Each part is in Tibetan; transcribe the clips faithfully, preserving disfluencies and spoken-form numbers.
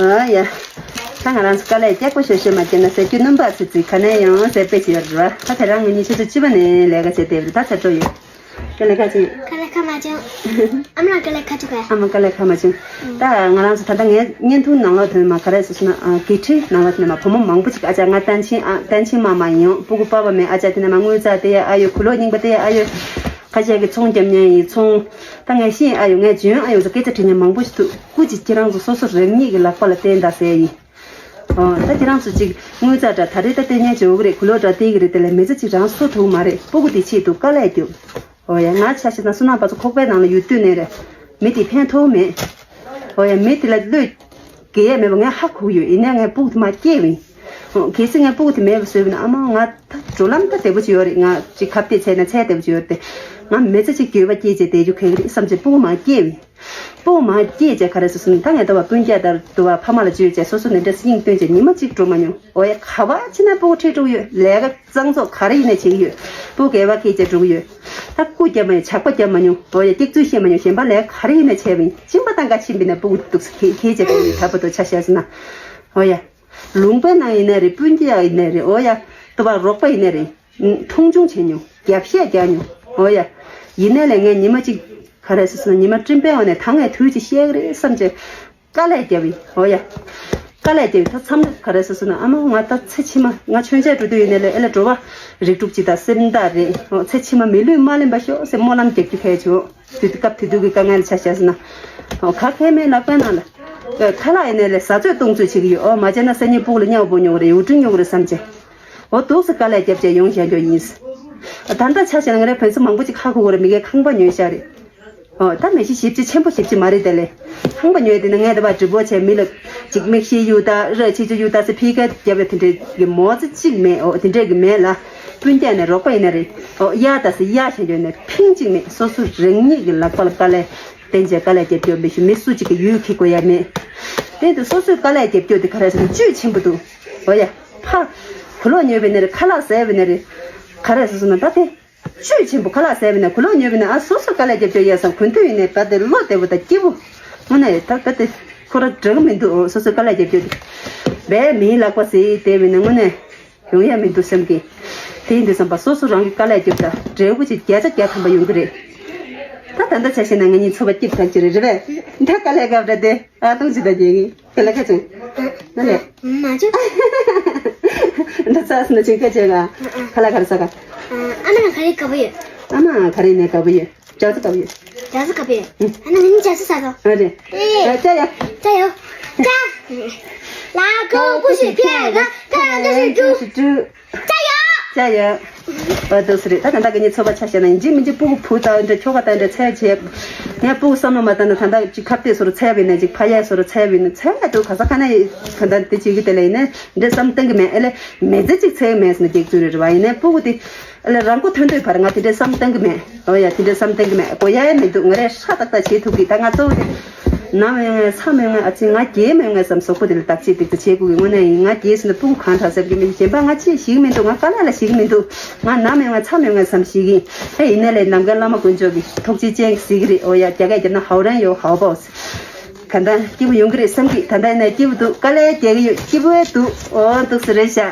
ཨ་ཡ། ད་ང་རང་ཚོ་དཀའ་ལས་སྐྱག་པ་ཤོར་ཤོར་མ་བྱས་ན་ཟས་རྒྱུ་སྣུམ་པ་ཚེ་ཚེ་ག་ནས་ཡང་ཟས་པས་ཅི་ཡོད་རེད་བ། ད་དེ་རང་ངོ་གཉིས་ཆུ་ཚོད་བཅུ་པ་ནས་ལས་ཀ་བྱས་བསྡད་པ་རེད། ད་ཚེ་སྤྲོ་ཡོད། དཀའ་ལས་ཁག་ཅིག་དཀའ་ལས་ཁག་མ་བྱུང་། ཨ་མ་ལགས་དཀའ་ལས་ཁག་ཅིག་ག་ཨ་མ་དཀའ་ལས་ཁག་མ་བྱུང་། ད་ང་རང་ཚོ་ད་ལྟ་ངའི་བརྙན་ཐུང་ནང་ལོགས་དེ་ནས་མ་ག་རེ་ཟེར་སོང་ན། ཨ་དགེ་ཁྲིད་ནང་ལོགས་དེ་ནས་མ་བུ་མོ་མང་པོ་ཅིག་ཨ་ཅག་ང་བསྟན་ཆེན་ཨ་བསྟན་ཆེན་མ་མ་ཡིན་ཡང་སྤུ་གུ་པ་པ་མེད་ཨ་ཅག་དེ་ནས་མ་དངུལ་རྩ་དེ་ཡ་ཨ་ཡོད། གུ་ལོག་རྙིང་པ་དེ་ཡ་ཨ་ཡོད། ཁ་ཤས་ཀྱི་ཚོང་རྒྱབ་མཁན་ཡིན། ཚོང་ད་ངས་ཤེས་ཨ་ཡོད། ངས་འཇོན་ཨ་ཡོད་ཟེར་སྐད་ཆ་དྲི་མཁན་མང་པོ་ཞིག་འདུག་སྐུ་མཁྱེན་ཁྱེད་རང་ཚོ་སོ་སོ་རང་ཉིད་ཀྱི་ལག་པ་ལ་བརྟེན་དང་ཟེར་ཡིན། ཨོ་ད་ཁྱེད་རང་ཚོ་ཅིག་དངུལ་རྩ་འདྲ་ད་རེས་ད་ལྟ་ཉལ་བྱེད་འོ་གི་རེད། གུ་ལོག་འདྲ་སྟེར་གི་རེད། དེ་ལས་མི་ཚེ་ཅིག་རང་གསོ་ཐུབ་མ་རེད། སྤུ་གུ་དེ་ཆེད་དུ་དཀའ་ལས་རྒྱོབ། ཨོ་ཡ། ང་ཆ་བཞག་ན་བསོད་ནམས་པ་ཚོ་ཁོག་པའི་ནང་ལ་ཡོད་དུས་ནས་རེད། མི་དེ་ཕན་ཐོགས་མེད། ཨོ་ཡ། མི་དེ་ལ་བློས་འགེལ་ཡ་མེད་པ་ངས་ཧ་གོ་གི་ཡོད། ཡིན་ནའི་ངས་སྤུ་གུ་དེ་མར་སྐྱེས་པ་ཡིན། ཨོ་གལ་སྲིད་ངས་སྤུ་གུ་དེ་མེད་པ་བཟོས་པ་ན་ཨ་མ་ང་ད་འགྲོ་ལམ་ད་བདེ་པོ་ཅིག་ཡོད་རེད། ང་ཅིག་ཁ་གཏད་བྱས་ན་ཚད་བདེ་པོ་ཅིག་ཡོད་རེད་དེ། ང་མི་ཚེ་ཅིག་འགྱོད་པ་སྐྱེས་བྱས་བསྡད་རྒྱུ་ག་གི་རེད་བསམ་བྱས་སྤུ་གུ་མར་སྐྱེས་པ་ཡིན། སྤུ་གུ་མར་སྐྱེས་བྱས་ག་རེ་ཟེར་སོང་ན། ད་ངས་ལྟ་བ་སྤུན་ཀྱག་ལྟར་དུ་བ་ཕ་མ་ལ་བཅོལ་བྱས་སོ་སོ་ནས་འདྲ་སྙིང་སྟོན་བྱས་ཉི་མ་གཅིག་འགྲོ་མ་མྱོང་། ཨོ་ཡ། ག་པར་ཕྱིན་ན་སྤུ་གུ་ཁྲིད་འགྲོ་གི་ཡོད། ལས་ཀ་གཙང་བཙོག་ག་རེ་ཡིན་ནའི་བྱེད་ཀྱི་ཡོད། སྤུ་གུ་སྐྱེལ་བ་སྐྱེལ་བྱས་འགྲོ་གི་ཡོད། ད་སྐུ་རྒྱབ་མ་ཡོང་། ཇག་པ་རྒྱབ་མ་མྱོང་། ཨོ་ཡ། སྐྱག་རྫུན་བཤད་མ་མྱོང་། གཞན་པ་ལས་ཀ་ག་རེ་ཡིན་ནའི་བྱས་པ་ཡིན། གཅིན་པ་བཏང་ག་ཕྱིན་པ་ཡིན་ན་སྤུ་གུ་འདུག་སེ་ཁྱེར་ཁྱེར་བྱས་འགྲོ་གི་ཡོད། ད་བར་དུ་ཆ་བཞག་ཟེར་ན། ཨོ་ཡ། ལུང་པའི་ནང་ཡིན་ནའི་རེད། སྤུན་ཀྱག་ཡིན་ནའི་རེད། ཨོ་ཡ། ལྟ་བ་རོགས་པ་ཡིན་ནའི་རེད། མཐོང་ཆུང་བྱེད་མྱོང་། རྒྱབ་བཤད་རྒྱག་མྱོང་། ཨོ་ཡ། ཡིན་ནའི་ལས་ངས་ཉི་མ་གཅིག་ག་རེ་ཟེར་སོང་ན། ཉི་མ་སྤྲིན་པའི་འོག་ནས་ད་ངས་དུས་གཅིག་བཤད་ཀྱི་རེད་བསམ་བྱས་དཀའ་ལས་བརྒྱབ་ཡིན། ཨོ་ཡ། དཀའ་ལས་བརྒྱབ་ཡིན། ད་མཚམས་རེ་ག་རེ་ཟེར་སོང་ན། ཨ་མ་ང་ད་ཚེ་ཕྱི་མ་ང་མཆོད་མཇལ་འགྲོ་དུས་ཡིན་ནའི་ལས་ཨེ་ལས་འགྲོ་བ་རིགས་དྲུག་སྤྱི་དང་སེམས་དག་རེད། ཨོ་ཚེ་ཕྱི་མ་མི་ལུས་མ་ལེན་པ་ཤོག་ཟེར་སྨོན་ལམ་རྒྱག་རྒྱུ་ཕལ་བྱུང་། དུས་སྐབས་དེ་དུས་ཀྱི་དཀའ་ངལ་ཆ་བཞག་ཟེར་ན། ཨོ་ག་གེ་མེད་ལག་པའི་ནང་ལ། ཨོ་ཁ་ལག་ཡིན་ནའི་ལས་བཟའ་ཚོད་གཏོང་ཚོད་བྱེད་ཀྱི་ཡོད། ཨོ་མ་བྱས་ན་སང་ཉིན་སྤུ་གུ་ལ་གཉའ་བོ་ཉོ་གི་རེད། ཡུ་ཊུན་ཉོ་གི་རེད་བསམ་བྱས། ཨོ་འདུག་སེ་དཀའ་ལས་བརྒྱབ་བྱས་ཡོང་བཞག་རྒྱུ་ཡིན། ད་ལྟ་ཆ་བཞག་ན་ང་རའི་ཕན་སེམས་མང་པོ་ཅིག་ཧ་གོ་གི་རེད། མི་སྒེར་ཁང་པ་ཉོས་བཞག་རེད། ཨོ་ད་མི་གཞི་ཞེ་པོ་ཅིག་ཆེན་པོ་ཞེ་པོ་ཅིག་མ་རེད་དེ་ལས། ཁང་པ་ཉོས་དེ་ནས་ངས་དེ་བ་འགྲིག་པོ་བྱས་མི་ལ་ཅིག་མིག་ཤེལ་གཡུག་ད་ར་ཆེ་ཆུང་གཡུག་ད་སེ་ཕི་ཀ་བརྒྱབ་ཡ་དེ་འདྲས་ཀྱི་མོ་ཙི་གཅིག་མེད། ཨོ་དེ་འདྲས་ཀྱི་མེད་ལ། སྤུན་ཀྱག་ནས་རོགས་པ་ཡིན་ན་རེད། ཨོ་གཡར་ད་སེ་གཡར་བྱས་ཡོད་ནས་ཕིང་གཅིག་མེད། སོ་སོ་རང་ཉིད་ཀྱི་ལག་པ་ལ་དཀའ་ལས་བརྟེན་བྱས་དཀའ་ལས་རྒྱབ་སྐྱོར་མི་ཞུ། མི་སུ་གཅིག་གི་ཡུལ་ཁེ་དགོས་ཡ་མེད། དེ་དུས་སོ་སོའི་དཀའ་ལས་རྒྱབ་སྐྱོར་དེ་ག་རེ་ཟེར་ན་བཅུད་ཆེན་པོ་འདུག་ཨོ་ཡ། ཕ། གུ་ལོག་ཉོས་པའི་ནི་རེད། ཁ་ལག་ཟས་པའི་ནི་རེད། ག་རེ་ཟེར་སོང་ན་ད་དེ། བཅུད་ཆེན་པོ་ཁ་ལག་ཟས་པའི་ནི་གུ་ལོག་ཉོས་པའི་ནི་ཨ་སོ་སོ་དཀའ་ལས་རྒྱབ་སྐྱོར་ཡ་བསམ་གོ་དུས་ཡིན་ནའི་ད་དེ་བློ་བདེ་པོ་དང་སྐྱིད་པོ། དངོས་གནས་ད་ད་དེ་ཁོ་རང་འདྲ་གི་མི་འདུག་ཨོ་སོ་སོའི་དཀའ་ལས་རྒྱབ་སྐྱོར་དེ། བས་མིའི་ལག་པ་ཟས་བསྡད་པའི་ནི་དངོས་གནས། ཡོང་ཡ་མི་འདུག་བསམ་གི། དེ་ཡིན་དུས་བསམ་པ་སོ་སོ་རང་གི་དཀའ་ལས་རྒྱབ་ད་འབྲས་བུ་ཅིག་བརྒྱ་ཆ་བརྒྱ་ཐམ་པ་ཡོང་གི་རེད། ད་ད་ལྟ་ཆ་བཞག་ན་ང་གཉིས་འཚོ་བ་སྐྱིད་ཐག་ཆོད་རེད་རེད་པས། ད་དཀའ་ལས་སྐབས་རེད་དེ་ཨ་ཏོང་ཅི་ད་རྒྱལ་གི་དཀའ་ལས་ཁ་ཆུང་། ན་ལས། མ་ཆུ། ད་ཚ་སི་ན་ཆུང་ཁ་ཆེ་ག་ཁ་ལ་ཁ་ལ་ས་ག་ཨ་མ་ན་ག་རེ་དགའ་པོ་ཡོད། ཨ་མ་ག་རེ་ནས་དགའ་པོ་ཡོད། ཇ་ཚ་དགའ་པོ་ཡོད། ཇ་ཚ་དགའ་པོ་ཡོད། ཨ་ན་ང་གཉིས་ཇ་ཚ་ཟ་ག་ཨ་རེད། ཨེ། ཇ་ཡ། ཇ་ཡོ། ཇ། ལ་ཀོ་པུ་ཤི་ཕེ་ག་ཐ་ན་ཏུ་ཤི་ཏུ། ཇ་ཡོ། ཇ་ཡོ། ཨ་ཏོ་སི་རེད། ད་ད་ད་ག་ནི་ཚོ་པ་ཆ་བཞག་ན་ཡིན་གཅིག་མིན་གཅིག་སྤུ་གུ་བུ་དང་འདྲ་ཁྱོ་ག་དང་འདྲ་འཚོལ་བྱེད། ངས་སྤུ་གུ་བསམ་བློ་མ་བཏང་ན་ད་ད་ཅིག་ཁ་གཏད་བཟོ་རུ་འཚོལ་བ་ཡིན་ན་ཅིག་ཕ་ཡས་བཟོ་རུ་འཚོལ་བ་ཡིན་ན་འཚོལ་ཡ་འདུག་ག་ས་ག་ན་ཡི་ག་ད་དེ་བྱེད་ཀྱི་དེ་ལ་ཡིན་ན་འདྲ་བསམ་གཏོང་གི་མེད། ཨེ་ལེ་མི་ཚེ་གཅིག་འཚོལ་གི་མེད་ཟེར་ན་སྐྱག་རྫུན་རེད་རེད་བ། ཡིན་ནའི་སྤུ་གུ་དེ། ཨ་ལས་རང་མགོ་ཐོན་དུས་བར་ང་དེ་འདྲའི་བསམ་གཏོང་གི་མེད། ཨོ་ཡ་དེ་འདྲའི་བསམ་གཏོང་གི་མེད། དགོས་ཡ་ཡང་མི་འདུག་ང་རས་ཧྲ་ཏག་ཏག་བྱེད་ཐུབ་གི། ད་ང་གཙོ་བོ་དེ་ནམ་ཡོང་ངས་ཚ་མི་ཡོང་ངས་ཨ་ཙི་ང་རྒྱལ་མི་ཡོང་ངས་བསམ་གཟུགས་པོ་དེ་ལ་བདག་གཅེས་ཏིག་ཏུ་བྱེད་དགོས་གི། དངོས་གནས་ཡིན། ང་རྒྱལ་སོང་ན་སྤུ་གུ་གང་དྲག་ཟེར་གི་མི་འདུག་གཞན་པ་ང་ཅི་ཞིག་མི་འདུག་ང་དཀའ་ལས་ལ་ཞིག་མི་འདུག་ང་ནམ་ཡོང་ངས་ཚ་མི་ཡོང་ངས་བསམ་ཞིག་ཡིན། ཨེ་ཡིན་ནའི་ལས་ནམ་མཁའི་བླ་མ་དཀོན་མཆོག་གི་ཐུགས་རྗེ་ཅན་གཟིགས་གི་རེད། ཨོ་ཡ་རྒྱ་སྐད་རྒྱབ་ན་ཧའོ་རན་ཡོ་ཧའོ་པའོ། ག་འདྲ་སྐྱིད་པོ་ཡོང་གི་རེད་བསམ་གི། ད་ལྟ་ཡིན་ན་སྐྱིད་པོ་འདུག་དཀའ་ལས་རྒྱག་གི་ཡོད། སྐྱིད་པོ་འདུག་ཨོ་འདུག་སེ་རེད་ཤག་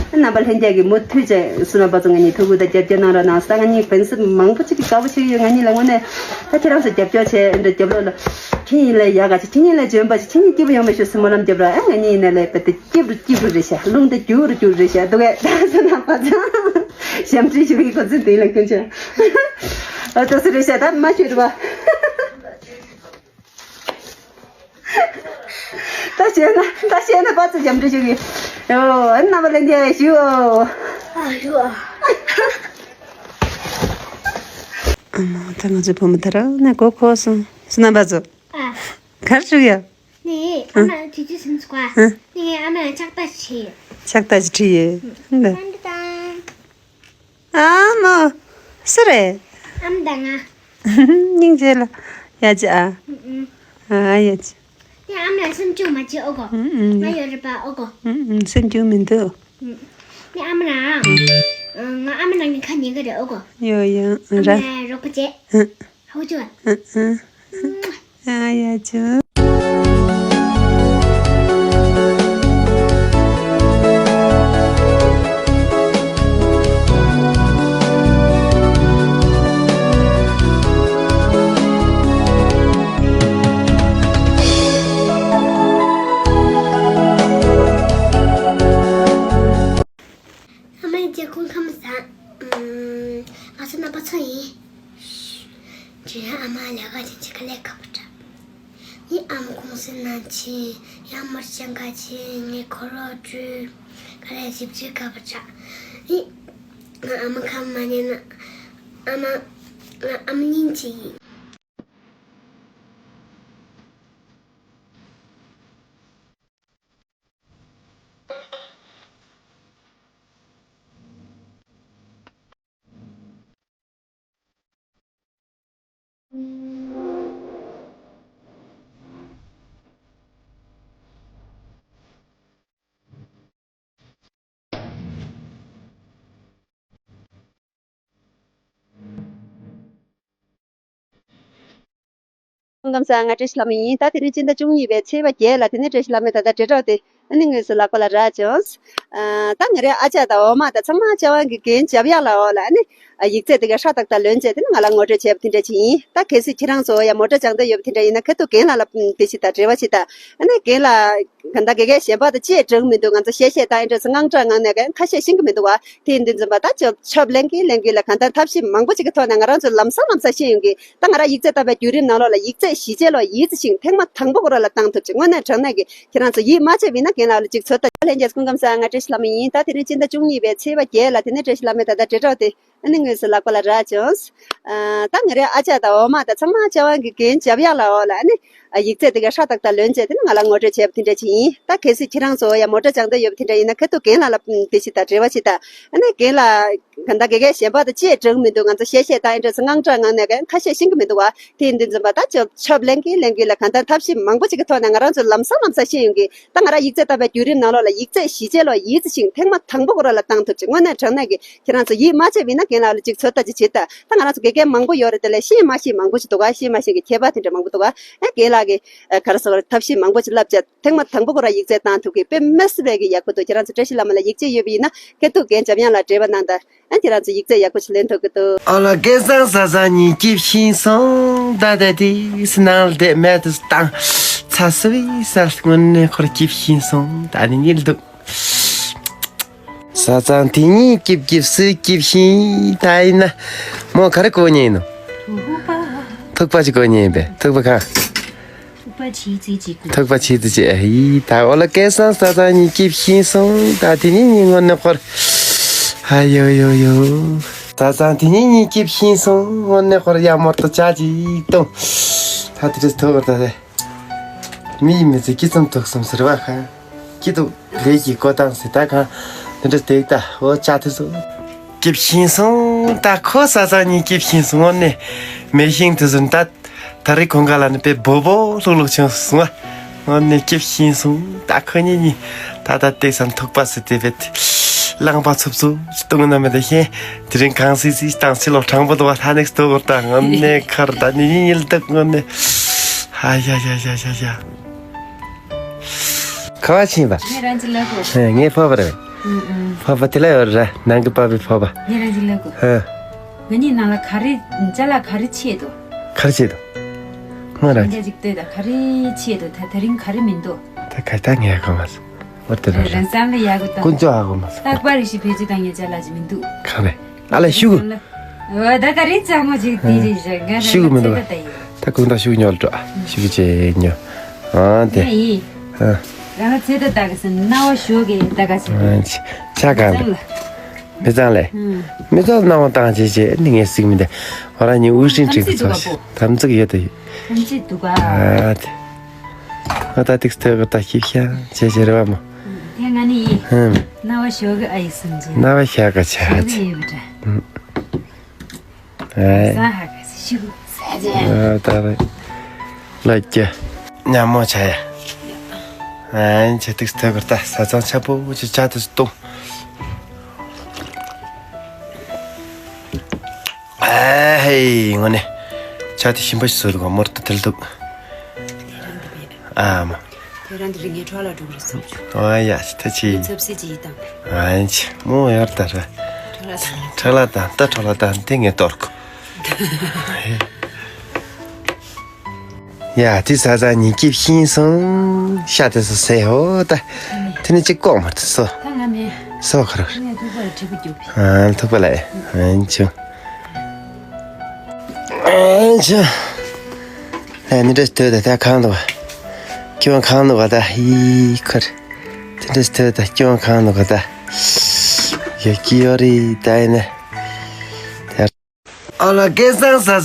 རྣམ་པ་ལྷན་རྒྱས་ཀྱིས་མུ་མཐུད་བྱས་བསོད་ནམས་པ་ཚོ་ང་གཉིས་ཐུགས་ཁུར་དང་རྒྱབ་སྐྱོར་གནང་རོགས་གནང་། ས་ང་གཉིས་ཕན་སེམས་མང་པོ་ཅིག་གིས་དགའ་པོ་བྱེད་ཀྱི་ཡོད། ང་གཉིས་ལ་དངོས་གནས་ད་ཁྱེད་རང་ཚོ་རྒྱབ་སྐྱོར་བྱས་འདྲ་རྒྱབ་ལོག་ལ་ཁྱེད་གཉིས་ལ་ཡག་ག་ཅིག་ཁྱེད་གཉིས་ལ་འཇོན་པ་ཅིག་ཁྱེད་གཉིས་སྐྱིད་པོ་ཡོང་བའི་ཤོག་སེ་སྨོན་ལམ་རྒྱབ་རོགས། ཨ་ང་གཉིས་ཡིན་ན་ལས་པ་དེ་སྐྱིད་རུ་སྐྱིད་རུ་རེད་ཤག་རླུང་དེ་རྒྱུག་རུ་རྒྱུག་རུ་རེད་ཤག་འདུག་གས། ད་བསོད་ནམས་པ་ཚོ་ཞབས་འདྲེན་ཞུ་གི་གོ་ཚོད་དེ་ལ་ཀུན་ཆ་ཨ་ཏོ་སེ་རེད་ཤག་ད་མ་ཤོད་རུ་བ། ད་བཤད་ན་ད་བཤད་ན་པ་ཚོ་རྒྱབ་འདྲི་ཞུ་གི། ཨོ་ཨ་རྣམ་པ་ལྷན་རྒྱས་ཞུ། ཨ་ཞུ་ཨ། ཨ་མ་ད་ང་ཚོའི་བུ་མོ་ད་ར་ནས་གོ་གོ་སོང་སུ་རྣམ་པ་ཚོ། ཨ། གར་བཅུག་ཡ། ནས་ཨ་མ་དུས་ཚོད་ཟིན་སོང་ཨ། ནས་ཨ་མ་ལ་ཕྱག་རྟགས་ཞིག་བྱས་ཡོད། ཕྱག་རྟགས་ཞིག་བྲིས་ཡོད། ཨ་མ། སུ་རེད། ཨ་མ་དང་ང་། སྙིང་རྗེ་ལ། ཡ་ཅི་ཨ། ཨ་ཡ་ཅི། ནས་ཨ་མ་ལ་སེམས་ཆུང་མ་བྱེད་ཨོ་གོ་ང་ཡོད་རེད་པ་ཨོ་གོ་སེམས་ཆུང་མི་འདུག་ནས་ཨ་མ་ལ། ང་ཨ་མ་ལ་ངའི་ཁ་ཉན་གི་རེད་ཨོ་གོ་ཡོ་ཡོ་ཨ་ར། མ་རོགས་པ་བྱེད། ཧ་གོ་བྱུང་ཨ། ཨ་ཡ་ཅི། ཨ་མ་ལས་ཀ་བྱེད་ཀྱི་ཁ་ལས་ཁ་པོ་འདྲ། ནི་ཨ་མ་གུང་སེང་ནང་ཕྱིན། ཡང་མར་ཅང་ཁ་ཕྱིན། ངས་ཁོ་རོགས་བཀྲུས། ཁ་ལས་ཞིབ་ཅིག་ཁ་པོ་འདྲ། ནི་ང་ཨ་མ་ཁ་མ་ཉན་ན། ཨ་མ། ང་ཨ་མ་སྙིང་རྗེ་ཡིན། སྐུ་ཁམས་བཟང་། ང་བཀྲ་ཤིས་ལྷ་མོ་ཡིན། ད་དེ་རིང་སྤྱི་ཟླ་བཅུ་གཉིས་པའི་ཚེས་པ་བརྒྱད་ལ། དེ་ནས་བཀྲ་ཤིས་ལྷ་མོས་ད་ལྟ་འབྲེལ་གྲོགས་དེ་ཨ་ནི་དངོས་སུ་ལག་པ་ལ་རག་བྱུང་། ཨ། ད་ང་རའི་ཨ་ཅག་དང་འོག་མ་དང་ཚང་མ་ཅ་ཝང་གི་རྒན་འཇབ་ཡག་ལ་འོག་ལ་ཨ་ནི་ཡིག་ཚད་དེ་ག་ཧྲ་ཏག་ཏག་ལོན་བྱས། དེ་ནི་ང་ལ་ངོ་སྤྲོད་བྱས་པ་དེ་འདྲ་ཅིག་ཡིན། ད་གལ་སྲིད་ཁྱེད་རང་ཚོ་ཡང་མོ་ཊ་སྦྱང་འདོད་ཡོད་པ་དེ་འདྲ་ཡིན་ན། ཁ་ཐུག་རྒན་ལགས་ལ་དེ་ཞིག་དང་འབྲེལ་བ་ཞིག་དང་། ཨ་ནི་རྒན་ལགས་ག་ད་དགེ་རྒན་གཞན་པ་དང་ཅིའི་འདྲ་གི་མི་འདུག་ང་ཚོ་གཤེ་གཤེ་བཏང་ཡིན་འདྲ་ཚོ་དངངས་སྐྲག་ངང་ནས་ག་ཁ་ཤས་ཤེས་ཀྱི་མི་འདུག་བ། དེ་ཡིན་དུས་ཙམ་པ་ད་ཆོབ་ཆོབ་ལེན་གི་ལེན་གི་ལ་གང་ལྟར་ཐབས་ཤེས་མང་པོ་ཅིག་གི་ཐོག་ནས་ང་རང་ཚོ་ལམ་སང་ལམ་སང་ཤེས་ཡོང་གི། ད་ང་རང་ཡིག་ཚད་བཏང་བའི་བརྒྱུད་རིམ་ནང་ལོགས་ལ་ཡིག་ཚད་གཞི་བྱས་ལོ་ཡིད་ཆེས་ཤིང་ཐེངས་མ་དང་པོ་ཁོ་རང་ལ་བཏང་ཐུབ་ཅིག་དངོས་གནས་དྲང་གནས་ཀྱི་ཁྱེད་རང་ཚོ་ཡིད་མ་ཆེས་པ་ཡིན་ན་རྒན་ལགས་ལ་ཅིག་ཚོད་ལྟ་ལྷན་རྒྱས་སྐུ་ཁམས་བཟང་། ང་བཀྲ་ཤིས་ལྷ་མོ་ཡིན། ད་དེ་རིང་སྤྱི་ཟླ་བཅུ་གཉིས་པའི་ཚེས་པ་བརྒྱད་ལ། དེ་ནས་བཀྲ་ཤིས་ལྷ་མོས་ད་ལྟ་འབྲེལ་གྲོགས་དེ་ཨ་ནི་དངོས་སུ་ལག་པ་ལ་རག་བྱུང་། ཨ། ད་ང་རའི་ཨ་ཅག་དང་འོག་མ་དང་ཚང་མ་ཅ་ཝང་གི་རྒན་འཇབ་ཡག་ལ་འོག་ལ་ཨ་ནི་ཡིག་ཚད་དེ་ག་ཧྲ་ཏག་ཏག་ལོན་བྱས། དེ་ནི་ང་ལ་ངོ་སྤྲོད་བྱས་པ་དེ་འདྲ་ཅིག་ཡིན། ད་གལ་སྲིད་ཁྱེད་རང་ཚོ་ཡང་མོ་ཊ་སྦྱང་འདོད་ཡོད་པ་དེ་འདྲ་ཡིན་ན། ཁ་ཐུག་རྒན་ལགས་ལ་དེ་ཞིག་དང་འབྲེལ་བ་ཞིག་དང་། ཨ་ནི་རྒན་ལགས་ག་ད་དགེ་རྒན་གཞན་པ་དང་ཅིའི་འདྲ་གི་མི་འདུག་ང་ཚོ་གཤེ་གཤེ་བཏང་ཡིན་འདྲ་ཚོ་དངངས་སྐྲག་ངང་ནས་ག་ཁ་ཤས་ཤེས་ཀྱི་མི་འདུག་བ། དེ་ཡིན་དུས་ཙམ་པ་ད་ཆོབ་ཆོབ་ལེན་གི་ལེན་གི་ལ་གང་ལྟར་ཐབས་ཤེས་མང་པོ་ཅིག་གི་ཐོག་ནས་ང་རང་ཚོ་ལམ་སང་ལམ་སང་ཤེས་ཡོང་གི། ད་ང་རང་ཡིག་ཚད་བཏང་བའི་བརྒྱུད་རིམ་ནང་ལོགས་ལ་ཡིག་ཚད་གཞི་བྱས་ལོ་ཡིད་ཆེས་ཤིང་ཐེངས་མ་དང་པོ་ཁོ་རང་ལ་བཏང་ཐུབ་ཅིག་དངོས་གནས་དྲང་གནས་ཀྱི་ཁྱེད་རང་ཚོ་ཡིད་མ་ཆེས་པ་ཡིན་ན་རྒན་ལགས་ལ་ཅིག་ཚོད་ལྟ་ཅིག་བྱེད་དང་། ད་ང་རང་ཚོ་དགེ་རྒན་མང་པོ་ཡོད་རེད། དེ་ལས་ཤེས་མ་ཤེས་མང་པོ་ཅིག་འདུག་ག་ཤེས་མ་ཤེས་ཀྱི་ཁྱད་པར་དེ་འདྲ་མང་པོ་འདུག་ག་ཨ། རྒན་ལགས་ཀྱིས་ཨ་ག་རེ་ཟེར་དགོས་རེད། ཐབས་ཤེས་མང་པོ་ཅིག་བསླབ་བྱས། ཐེངས་མ་དང་པོ་ཁོ་རང་ཡིག་ཚད་བཏང་ཐུབ་ཀྱི་དཔེ་མི་སྲིད་པའི་གི་ཡག་པོ་འདུག་ཁྱེད་རང་ཚོ་བཀྲ་ཤིས་ལྷ་མོ་ལ་ཡིག་ཆ་ཡོད་པ་ཡིན་ན། ཁ་ཐུག་རྒན་འཇམ་དབྱངས་ལ་འབྲེལ་བ་གནང་དང་། ཨ། ཁྱེད་རང་ཚོ་ཡིག་ཚད་ཡག་པོ་ཞིག་ལེན་ཐུབ་ཀྱི་འདུག་ཨོ་ལ་སྐལ་བཟང་བཟའ་ཚང་གཉིས་སྐྱིད་ཤིང་སོང་། ད་ལྟ་དེ་སི་ནང་ལ་བསྡད་མེད་དུ་བཏང་། ཚ་སུ་བི་ས་དངོས་གནས་ཁོར་སྐྱིད་ཤིང་སོང་། ད་ནི་གཉིད་འདུག་བཟའ་ཚང་དེ་གཉིས་སྐྱིད་སྐྱིད་སུ་སྐྱིད་ཤིང་། ད་ཡིན་ན་མོ་ག་རེ་གོ་ཉེ་ཡིན་ནོ། ཐུག་པ་ཅིག་གོ་ཉེ་ཡིན་པས། ཐུག་པ་གང་། ཐུག་པ་ཆེ་ཙི་ཅིག་གོ། ཐུག་པ་ཆེ་ཙི་ཅིག་ཨ་ཡི། ད་ཨོ་ལ་སྐལ་བཟང་བཟའ་ཚང་གཉིས་སྐྱིད་ཤིང་སོང་། ད་དེ་ནི་ནི་དངོས་གནས་ཁོར། ཨ་ཡོ་ཡོ་ཡོ། བཟའ་ཚང་དེ་ནི་ནི་སྐྱིད་ཤིང་སོང་། དངོས་གནས་ཁོར་ཡ་མོར་དུ་ཅག་ཅིག་བཏུང་། ད་དེ་རེས་ཐུག་པར་ད་རེད། མི་ཡི་མི་ཚེ་སྐྱིད་ཙམ་ཐུག་སོང་ཟེར་བ་ཁ། སྐྱིད་སྡུག་ལས་ཀྱི་བཀོད་སྟངས་ཟེར་ད་གང་། འདི་འདྲ་དེ་ད་འོ་ཅག་དེ་ཚོ། སྐྱིད་ཤིང་སོང་། ད་ཁོ་བཟའ་ཚང་གཉིས་སྐྱིད་ཤིང་སོང་། དངོས་གནས་མེ་ཤིང་དེ་ཚོ་ད་ད་རེས་ཁོང་ག་ལ་ནི་དཔེ་སྦོ་སྦོ་ལྷུག་ལྷུག་བྱུང་སོང་ཨ། དངོས་གནས་སྐྱིད་ཤིང་སོང་། ད་ཁོ་གཉིས་གཉིས་ད་ད་ཏེག་སང་ཐུག་པ་ཟེར་དེ་བེད། རླངས་པ་འཚུབ་འཚུབ་གཏོང་ན་མི་ད་ཤེས། དེ་རིང་གང་སྲིད་སྲིད་བཏང་སྲིད་ལོ་དྲང་པོ་འདུག་བ། ལྷ་ནེག་སྟོ་གོར་ད་དངོས་གནས་ཁར་ད་ནི་ཉིན་ཉིན་ལ་ད་དངོས་གནས། ཧ་ཡ་ཡ་ཡ་ཡ་ཡ། ག་བ་ཕྱིན་པ། ངས་རང་གཅིག་ལབ་དགོས། ཧེ། ངའི་ཕོར་པ་རེད། ཨུམ་ཨུམ། ཕོར་པ་དེ་ལ་ཡོད་ར། ནང་གི་པ་པའི་ཕོར་པ། ངས་རང་གཅིག་ལབ་དགོས། ཧེ། ང་གཉིས་ནང་ལ་ག་རེ་ཅ་ལག་ག་རེ་ཆེ་འདུག་ག་རེ་ཆེ་འདུག་ང་རང་ང་ཅིག་ལྟོས་དང་། ག་རེ་ཆེ་འདུག་ད་ད་རིང་ག་རེ་མི་འདུག་ད་ག་ད་ངས་གོ་མ་སོང་། འོ་དེ་རང་རང་བསམ་ལ་ཡག་གི་ད། ཀུན་སྤྱོད་ཧ་གོ་མ་སོང་། རྟག་པར་ཞིག་བེད་སྤྱོད་བཏང་ཡ་ཅ་ལག་ཅིག་མི་འདུག་ག་རེ། ཨ་ལ་ཤུ་གུ། འོ་ད་ག་རེ་ཅག་མོ་ཅིག་དེ་རེད་ཤག་ང་རང་ཤུ་གུ་མི་འདུག་ཚེ་ད་ད་ཡིན། ད་གུང་ད་ཤུ་གུ་ཉོ་ལ་འགྲོ། ཤུ་གུ་ཅེ་ཉོ། ཨ་དེ། ཨེ་ཡིན། ཨ། རང་ཚེ་ད་ད་ག་སེ་ན་བ་ཞོ་གེ་ད་ག་སེ། ཨ་ཆ་ག་ལ། མི་ཚང་ལ། མི་ཚང་ན་བ་བཏང་ཅེ་ཅེ་ནི་ངས་སིག་མི་འདི། ཨོ་ར་ཉི་འུ་ཤིན་ཀྲིག་གི་ཚོ་ཤི་དམ་ཚིག་ཡོད་དུ་ཡོད། ཐམས་ཅད་འདུག་ག་ཨ་དེ། ང་ད་ཏིག་སྟོད་གི་ད་ཤིབ་ཤ་ཅེ་ཅེ་རེ་བ་མོ། དེ་ང་ནི་ཡིན། ཧམ། ན་བ་ཞོ་གི་ཨ་ཡིག་སུན་ཅེ། ན་བ་ཤ་ག་ཆ་ཅེ། ཨེ། ས་ཧ་ག་སི་ཤུ་ས་ཅེ། ཨ་ད་རེ། ལ་ཀྱ། ཉ་མོ་ཆ་ཡ། ཨེ་ཅེ་ཏིག་སྟོད་གི་ད་ས་ཚང་ཆ་པོ་ཅེ་ཅ་ཏི་སྟོང་། ཨ་ཧེ་ངོ་ནས་ཆ་དེ་ཞིམ་པོ་ཞིག་བཟོས་འདུག་ག་མོར་དུ་དལ་འདུག་ཨ་མ། དེ་རང་དེ་རིང་ངས་ཁྲག་ལ་འགྲོ་གི་རེད་བསམ་བྱུང་། ཨ་ཡ་ད་ཅི། ཚབ་སྲིད་ཅི་ཡིན་དང་། ཨ་ཅི་མོ་ཡར་ད་ར། ཁྲག་ལ་དང་། ཁྲག་ལ་དང་ད་ཁྲག་ལ་དང་དེ་ངས་གཏོར་གོ། ཡ་དེ་ས་ས་ཉིན་སྐྱིབས་ཤིང་སོང་། ཤ་དེ་སོ་སེ་ཧོ་ད། དེ་ནི་གཅིག་ལྐོག་མར་དུ་སོ། ད་ང་མེད། སོ་ཁ་རོ། ངས་ཐུག་པར་བྲིས་པ་རྒྱུག་ཨ་ཐུག་པ་ལ་ཨེ་ཨེ་ཆུ། ཨེ་ཆུ། ད་ནི་འདྲ་ཐོས་ད་ད་གང་འདུག་བ། སྐྱོན་གང་འདུག་བ་ད་ཧི་ཁར། དེ་འདྲ་ཐོས་ད་སྐྱོན་གང་འདུག་བ་ད། ཡ་ཀི་ཡོ་རི་ད་ཡིན་ན། ཨ་ལ་སྐལ་བཟང་ཟ་ཟ།